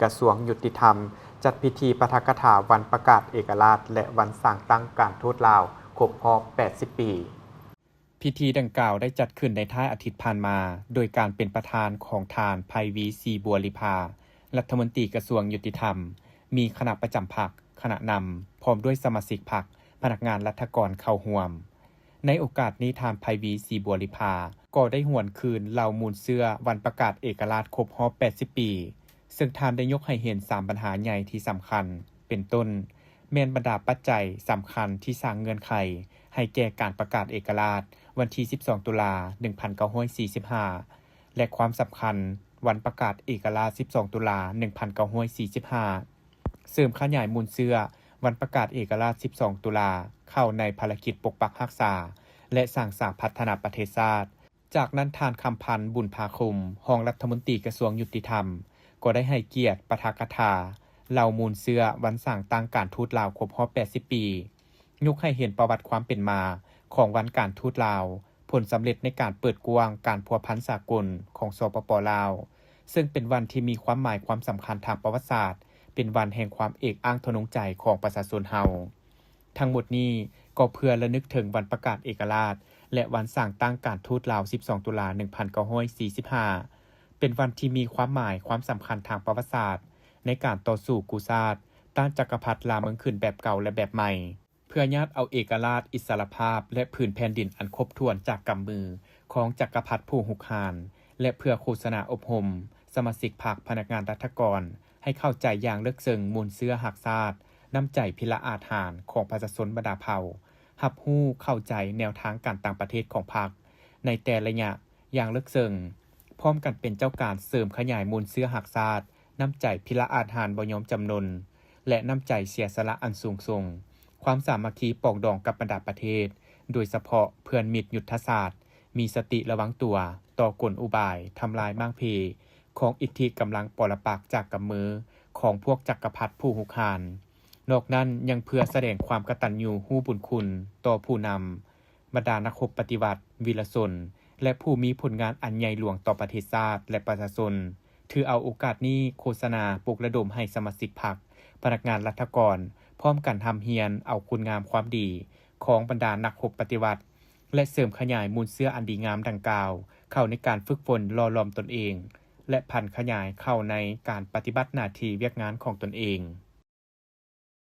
ກະຊວງຍຸຕິທຳ ຈັດພິທີປາຖະກະຖາວັນປະກາດເອກະລາດ ແລະ ວັນສ້າງຕັ້ງການທູດລາວຄົບຮອບແປດສິບປີ. ພິທີດັ່ງກ່າວໄດ້ຈັດຂຶ້ນໃນທ້າຍອາທິດຜ່ານມາ ໂດຍການເປັນປະທານຂອງທ່ານ ໄພວີ ສີບົວລິພາ ລັດຖະມົນຕີກະຊວງຍຸຕິທຳ, ມີຄະນະປະຈຳພັກ, ຄະນະນຳ ພ້ອມດ້ວຍສະມາຊິກພັກ, ພະນັກງານລັດຖະກອນເຂົ້າຮ່ວມ. ໃນໂອກາດນີ້ ທ່ານ ໄພວີ ສີບົວລິພາ ກໍໄດ້ຫວນຄືນເລົ່າມູນເຊື້ອວັນປະກາດເອກະລາດຄົບຮອບແປດສິບປີ, ເຊິ່ງທ່ານໄດ້ຍົກໃຫ້ເຫັນສາມບັນຫາໃຫຍ່ທີ່ສຳຄັນ ເປັນຕົ້ນ ແມ່ນບັນດາປັດໄຈສຳຄັນທີ່ສ້າງເງື່ອນໄຂໃຫ້ແກ່ການປະກາດເອກະລາດວັນທີສິບສອງ ຕຸລາ ໜຶ່ງພັນເກົ້າຮ້ອຍສີ່ສິບຫ້າ ແລະ ຄວາມສຳຄັນວັນປະກາດເອກະລາດສິບສອງ ຕຸລາ ໜຶ່ງພັນເກົ້າຮ້ອຍສີ່ສິບຫ້າ ເສີມຂະຫຍາຍມູນເຊື້ອວັນປະກາດເອກະລາດສິບສອງ ຕຸລາ ເຂົ້າໃນພາລະກິດປົກປັກຮັກສາ ແລະ ສ້າງສາພັດທະນາປະເທດຊາດ. ຈາກນັ້ນ ທ່ານ ຄຳພັນ ບຸນພາຄົມ ຮອງລັດຖະມົນຕີກະຊວງຍຸຕິທຳ ກໍໄດ້ໃຫ້ກຽດປາຖະກະຖາເລົ່າມູນເຊື້ອວັນສ້າງຕັ້ງການທູດລາວຄົບຮອບແປດສິບປີ, ຍົກໃຫ້ເຫັນປະຫວັດຄວາມເປັນມາຂອງວັນການທູດລາວ, ຜົນສຳເລັດໃນການເປີດກວ້າງການພົວພັນສາກົນຂອງ ສປປ ລາວ, ເຊິ່ງເປັນວັນທີ່ມີຄວາມໝາຍຄວາມສຳຄັນທາງປະຫວັດສາດ, ເປັນວັນແຫ່ງຄວາມເອກອ້າງທະນົງໃຈຂອງປະຊາຊົນເຮົາ. ທັງໝົດນີ້ກໍເພື່ອລະນຶກເຖິງວັນປະກາດເອກະລາດ ແລະ ວັນສ້າງຕັ້ງການທູດລາວສິບສອງ ຕຸລາ ໜຶ່ງພັນເກົ້າຮ້ອຍສີ່ສິບຫ້າ ເປັນວັນທີ່ມີຄວາມໝາຍຄວາມສຳຄັນທາງປະຫວັດສາດ ໃນການຕໍ່ສູ້ກູ້ຊາດ ຕ້ານຈັກກະພັດລ່າເມືອງຂຶ້ນແບບເກົ່າ ແລະ ແບບໃໝ່ ເພື່ອຍາດເອົາເອກະລາດ, ອິດສະຫຼະພາບ ແລະ ຜືນແຜ່ນດິນອັນຄົບຖ້ວນຈາກກຳມືຂອງຈັກກະພັດຜູ້ຮຸກຮານ ແລະ ເພື່ອໂຄສະນາອົບຮົມສະມາຊິກພັກ, ພະນັກງານລັດຖະກອນ ໃຫ້ເຂົ້າໃຈຢ່າງເລິກເຊິ່ງມູນເຊື້ອຮັກຊາດ, ນ້ຳໃຈພິລະອາດຫານຂອງປະຊາຊົນບັນດາເຜົ່າ, ຮັບຮູ້ເຂົ້າໃຈແນວທາງການຕ່າງປະເທດຂອງພັກໃນແຕ່ລະໄລຍະຢ່າງເລິກເຊິ່ງ, ພ້ອມກັນເປັນເຈົ້າການເສີມຂະຫຍາຍມູນເຊື້ອຮັກຊາດ, ນ້ຳໃຈພິລະອາດຫານບໍ່ຍອມຈຳນົນ ແລະ ນ້ຳໃຈເສຍສະຫຼະອັນສູງສົ່ງ, ຄວາມສາມັກຄີປອງດອງກັບບັນດາປະເທດ, ໂດຍສະເພາະເພື່ອນມິດຍຸດທະສາດ, ມີສະຕິລະວັງຕົວຕໍ່ກົນອຸບາຍທຳລາຍມ້າງເພ ຂອງອິດທິກຳລັງປໍລະປັກຈາກກຳມືຂອງພວກຈັກກະພັດຜູ້ຮຸກຮານ. ນອກນັ້ນຍັງເພື່ອສະແດງຄວາມກະຕັນຍູຮູ້ບຸນຄຸນຕໍ່ຜູ້ນຳ, ບັນດານັກຮົບປະຕິວັດ, ວີລະຊົນ ແລະ ຜູ້ມີຜົນງານອັນໃຫຍ່ຫຼວງຕໍ່ປະເທດຊາດ ແລະ ປະຊາຊົນ. ຖືເອົາໂອກາດນີ້ໂຄສະນາປຸກລະດົມໃຫ້ສະມາຊິກພັກ, ພະນັກງານລັດຖະກອນ ພ້ອມກັນຮ່ຳຮຽນເອົາຄຸນງາມຄວາມດີຂອງບັນດານັກຮົບປະຕິວັດ ແລະ ເສີມຂະຫຍາຍມູນເຊື້ອອັນດີງາມດັ່ງກ່າວເຂົ້າໃນການຝຶກຝົນຫຼໍ່ຫຼອມຕົນເອງ ແລະ ຜັນຂະຫຍາຍເຂົ້າໃນການປະຕິບັດໜ້າທີ່ວຽກງານຂອງຕົນເອງ.